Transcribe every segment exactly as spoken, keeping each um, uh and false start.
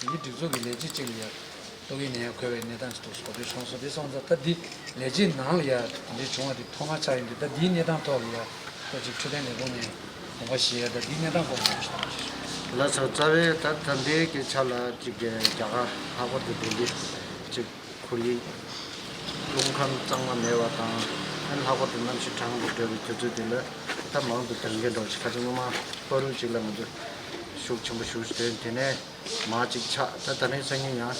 འདི་སྒྲིག་འཛུགས་ཀྱི་ལས་བྱེད་ཅིག་ལ་ཡ་ཏོག་དབྱིབས་ནད་ཡམས་འགོས་པའི་གནས་སྟངས་ཤིག་འདུག་གོ་སྒྲིག་བྱུང་སོང་། དེ་སོང་ཙང་ད་འདི་ལས་བྱེད་ནང་ལ་ཡ་འདི་བྱུང་བ་དེ་ཐོག་མ་ཆགས་ཡིན་དུས། ད་འདིའི་གནས་སྟངས་ཐོག་ལ་ཡ་ད་ཅིག་འཕྲོད་བསྟེན་ལས་ཁུངས་ནས་དགོངས་པ་བཞེས་ཡ། ད་འདིའི་གནས་སྟངས་སྐོར་ཞུ་ཞུ་ཞུ། ལགས་སོ། རྩ་བའི་ད་ད་ལྟའི་གི་ཆ་ལ་ཅིག་གི་རྒྱ་གར་ལྷག་པར་དུ་ལྡི་ལི་ཅིག་ཁོར་ཡུག་རླུང་ཁམས་གཙང་མ་མེད་པ་དང་། ཨ་ནི་ལྷག་པར་དུ་གནམ་གཤིས་གྲང་རུ་འགྲོ་བའི་དུས་ཚོད་འདི་ལ་ད་མང་དུ་ལྡང་མཁན་འདྲ་བོ་ཞིག་ཁ་སང་སྔོན་མ་བར་དུ་ཅིག་ལ་ང་ཚོ་ཤུགས་ཆེན་པོ་ཞེ་པོ་ཞིག་ཐོན། དེ་ནས་མར་ཅིག་ཆགས། ད་ད་ནས་སང་ཉིན་ཡང་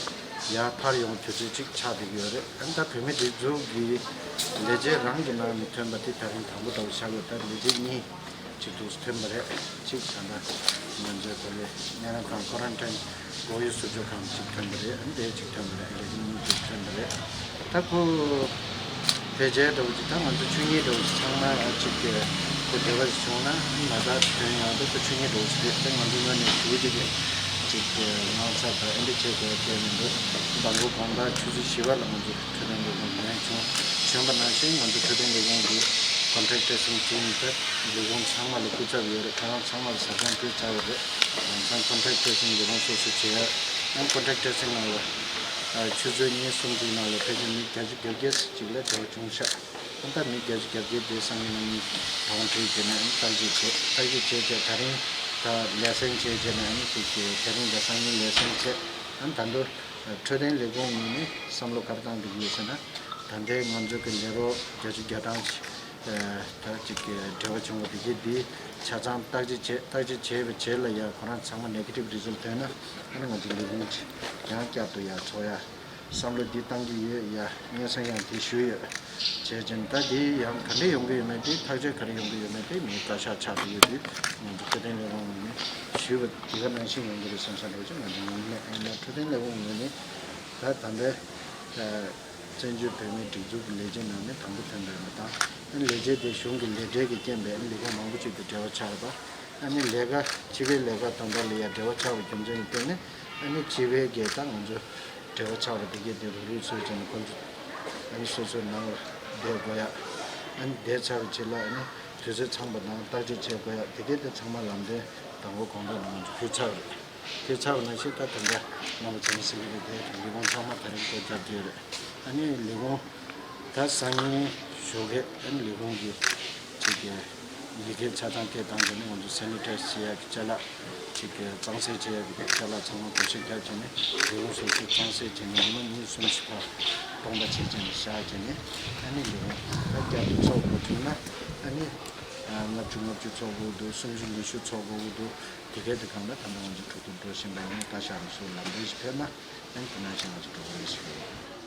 ཡར་འཕར་ཡོང་དུས་ཚོད་ཅིག་ཆགས་བསྡད་ཀྱི་ཡོད་རེད། ཨ་ནི་ད་བོད་མིའི་སྒྲིག་འཛུགས་ཀྱི་ལས་བྱེད་རང་གི་ནང་ནས་ཐོན་པ་དེ་ད་རིང་དང་པོ་འདྲ་བོ་ཆགས་ཡོད། ད་ལས་བྱེད་གཉིས་ཅིག་འདུག་ཐོན་པ་རེད། ཅིག་ད་ལྟ་ང་ཚོའི་བོད་པའི་སྨན་རམ་ཁང་ཀོ་རན་ཊིན་འགོག་དབྱེ་ཟུར་འཇོག་ཁང་ཅིག་ཐོན་པ་རེད། ཨ་ནི་དེ་ཅིག་ཐོན་པ་རེད། ལས་བྱེད་གཉིས་ཅིག་ཐོན་པ་རེད། ད་ཁོ་ཕལ་ཆེར་འདྲ་བོ་ཅིག་ད་ང་ཚོ་ཆོས་ཉིད་འདྲ་བོ་ཅིག་ཚང་མ་ཅིག་གི་ཁོ་འབྲེལ་བ་ཞིག་བྱུང་ན་ང་ད་དོན་ཡང་ད་ཁོ་ཆོས་ཉིད་འདྲ་བོ་ཅིག་རེད། ད་ང་ཚོ་ངོས་ནས་ཞུ་རྒྱུ་གི་ཅིག་གི་ངང་ཚ་དང་ཨེ་འདྲ་བྱེད་དགོས་པ་གལ་མི་འདུག་དང་པོ་དགོང་དག་ཆུ་ཚོད་བཞི་པ་ལ་ང་ཚོ་འཕྲོད་བསྟེན་ལས་ཁུངས་ལན་བྱུང་བྱོན་པ་ནང་བཞིན། ང་ཚོ་འཕྲོད་བསྟེན་ལས་ཁུངས་ཀྱི་ཀོན་ཊེག་ཊེ་སིང་ཊིམ་དེ་ལས་ཁུངས་ཚང་མ་ལ་སྐུ་ཚབ་ཡོད་རེད། ཁོ་རང་ཚང་མ་ལ་ཟ་ཁང་དེ་བཅར་བ་རེད། ང་ཚང་ཀོན་ཊེག་ཊེ་སིང་ལས་ཁུངས་སོ་སོ་བྱས། ཡང་ཀོན་ཊེག་ཊེ་སིང་ནང་ལ་ཆུ་ཚོད་གཉིས་གསུམ་གྱི་ནང་ལ་ཕལ་ཆེར་མི་བརྒྱད་ཅུ་གྱ་བརྒྱད་ཅིག་ལ་འབྲེལ་བ་བྱུང་ཤག་ཨ་ད་མི་བརྒྱད་ཅུ་གྱ་བརྒྱད་དེ་སང་ཉིན་གནངས་ཉིན་དང་བྲིས་བྱས་ནས་ཨ་བརྟག་དཔྱད་བྱས། བརྟག་དཔྱད་བྱས་བྱས་ད་རིང་ད་ལེ་སན་བྱས་བྱས་ནས་ཨ་ནི་ཅིག་གི་ད་རིང་ད་སང་ཉིན་ལེ་སན་བྱས། ཨ་ད་དུང་འཕྲོད་བསྟེན་ལས་ཁུངས་ངོས་ནས་བསམ་བློ་ག་རེ་བཏང་བསྡད་ཀྱི་ཡོད་ཟེར་ན། ད་ལྟའི་ང་ཚོ་གི་ལས་རོགས་བརྒྱད་ཅུ་གྱ་གྲངས་ཤིག་ད་ཅིག་གི་འབྲེལ་བ་བྱུང་བ་དེ་གས་འདི་ཆ་ཚང་བརྟག་དཔྱད་བྱས། བརྟག་དཔྱད་བྱས་པའི་རྗེས་ལ་ཡ་ཁོ་རང་ཚང་མ་ནེ་གེ་ཊིབ་རི་ཛལ་ཐོན་ན། ཨ་ནི་ང་ཚོ་ལས་ཁུངས་ཡང་བསྐྱར་དུ་ཡ་འཚོགས་ཡ་བསམ་བློ་འདི་བཏང་གི་ཡོད། ཡ་སྙན་སེང་ཡང་དེ་ཞུས་ཡོད། བྱས་ཙང་ད་དེ་ཡང་ག་འདྲས་ཡོང་གི་ཡོད་མེད་དེ། ཐག་གཅོད་ག་རེ་ཡོང་གི་ཡོད་མེད་དེ་མིའི་བཀའ་ཤག་ཆགས་ཀྱི་ཡོད་དུས། ང་ཚོ་འཕྲོད་བསྟེན་ལས་ཁུངས་ནས་ཞུས་པ་དེ་ག་ནང་བཞིན་ཡོང་གི་རེད་བསམ་ས་འདྲ་བོ་ཅིག་ང་ཚོ་ངོས་ནས། ཨ་ནི་འཕྲོད་བསྟེན་ལས་ཁུངས་ངོས་ནས་ད་ད་ལྟའི་བཙན་བྱོལ་བོད་མིའི་སྒྲིག་འཛུགས་ཀྱི་ལས་བྱེད་ནང་ནས་དང་པོ་ཐོན་པ་ཡིན་པ་དང་། ཨ་ནི་ལས་བྱེད་དེ་གཞུང་གི་ལས་བྲལ་གྱི་རྐྱེན་པས་ལས་ཁུངས་མང་པོ་ཅིག་དང་འབྲེལ་བ་ཆགས་པ། ཨ་ནི་ལས་ཀ་སྤྱི་པའི་ལས་ཀ་དང་པོ་ལ་ཡ་འབྲེལ་བ་ཆགས་པའི་རྒྱུ་མཚན་ལ་བརྟེན་ནས། ཨ་ནི་སྤྱི་པའི་གི་ད་ང་ཚོ་འབྲེལ་བ་ཆགས་པ་དེ་གས་དེ་རུག་རུག་བཟོས་བྱས་ནས་ཁོ་ཚོ་ཨ་ནི་སོ་སོའི་ནང་ལ་བསྡད་དགོས་ཡ། ཨ་ནི་བསྡད་ཚར་བའི་རྗེས་ལ་ཨ་ནི་དུས་ཚོད་ཚང་པ་དང་བརྟག་དཔྱད་བྱེད་དགོས་ཡ་དེ་གས་དེ་ཚང་མ་ལམ་སྟོན་དང་པོ་དགོང་དག་ལ་ང་ཚོ་ཕུལ་ཚར་བ་རེད། ཕུལ་ཚར་བ་ནང་བཞིན་ད་ད་ལྟ་རྣམ་པ་ཚང་མ་གཟིགས་ཀྱི་རེད། དེ་ལས་ཁུངས་ཚང་མ་ད་རིང་སྒོ་བརྒྱབ་བསྡད་ཡོད་རེད། ཨ་ནི་ལས་ཁུངས་ད་སང་ཉིན་ཞོགས་ཀས་ཨ་ནི་ལས་ཁུངས་ཀྱི་ཅིག་གི་ཡི་གེ་ཆ་ཚང་སྐད་བཏང་བྱས་ནས་ང་ཚོ་སེ་ནི་ཊའི་ཛི་བྱེད་ཡག་གི་ཅ་ལག་ཅིག་གི་གཙང་སེལ་བྱེད་ཡག་གི་ཅ་ལག་ཚང་མ་བགོ་བཤའ་བརྒྱབ་བྱས་ནས་ལས་ཁུངས་སོ་སོས་གཙང་སེལ་བྱས་ནས་ཉི་མ་གཉིས་གསུམ་ཞིག་ཕར་སྟོང་པ་བྱས་བྱས་ནས་བཞག་བྱས་ནས། ཨ་ནི་ལས་ཁུངས་ད་བསྐྱར་དུ་ཚོགས་དགོས་བྱུང་ན་ཨ་ནི་ལྔ་བཅུ་ལྔ་བཅུ་ཚོགས་དགོས་འདུག་སུམ་ཅུ་ཉི་ཤུ་ཚོགས་དགོས་འདུག་དེ་གའི་དེ་གང་ལ་ད་ལྟ་ང་ཚོ་འགྲོ་དུ་འགྲོ་བཞིན་པ་ཡིན། ད་ཤག་རུ་སུ་ལམ་སྟོན་ཞིག་ཕེབས་ན་ཨ་ནི་དེ་ནང་བཞིན་ང་ཚོ་འགྲོ་དགོས་རེད་ཞུ་གི་ཡོད།